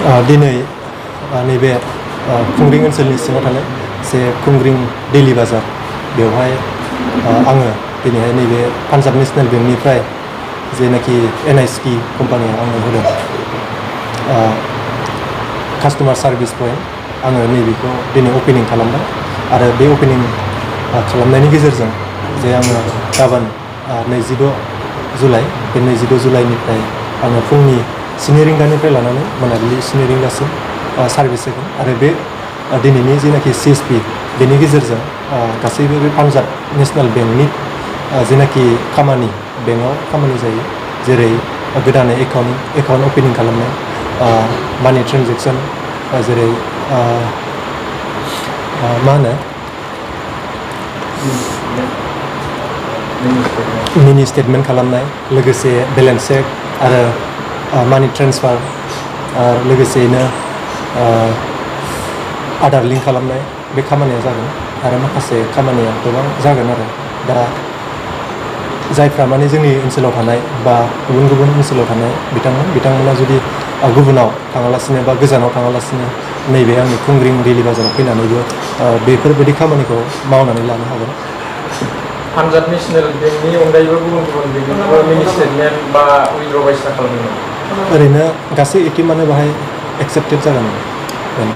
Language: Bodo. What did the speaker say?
दिनै नैबे खुंग्रिं ओनसोलनि सिङाव थानाय जे खुंग्रिं दैलि बाजार बेवहाय आङो दिनैहाय नैबे पान्जाब नेसनेल बेंकनिफ्राय जेनाखि NISP कम्पानिया आंनो होदों कास्टमार सार्भिस पइन्ट आङो नैबेखौ दिनै अपेनिं खालामबाय आरो बे अपेनिं खालामनायनि गेजेरजों जे आङो गाबोन 26 जुलाइ बे 26 जुलाइनिफ्राय आङो फुंनि 9 रिंगानिफ्राय लानानै मोनाबिलि 9 रिंगासिम सार्भिस होगोन आरो बे दिनैनि जेनाखि CSP बेनि गेजेरजों गासैबो बे पान्जाब नेसनेल बेंकनि जेनाखि खामानि बेंकआव खामानि जायो जेरै गोदानै एकाउन्ट अपेनिं खालामनाय मानि ट्रेन्जेकसन जेरै मा होनो मिनि स्टेटमेन्ट खालामनाय लोगोसे बेलेन्स चेक आरो मानि ट्रेन्सफार लोगोसेयैनो आधार लिंक खालामनाय बे खामानिया जागोन आरो माखासे खामानिया गोबां जागोन आरो दा जायफ्रा माने जोंनि ओनसोलाव थानाय बा गुबुन गुबुन ओनसोलाव थानाय बिथांमोना जुदि गुबुनाव थाङालासिनो बा गोजानाव थाङालासिनो नैबे आंनि खुंग्रिं दैलि बाजाराव फैनानैबो बेफोरबायदि खामानिखौ मावनानै लानो हागोन। पान्जाब नेसनेल बेंकनि अनगायैबो गुबुन गुबुन बेंकनिबो मिनि स्टेटमेन्ट बा उइड्र बायदिसिना खालामदों। ओरैनो गासै ATMआनो बाहाय एक्सेप्टेड जागोन।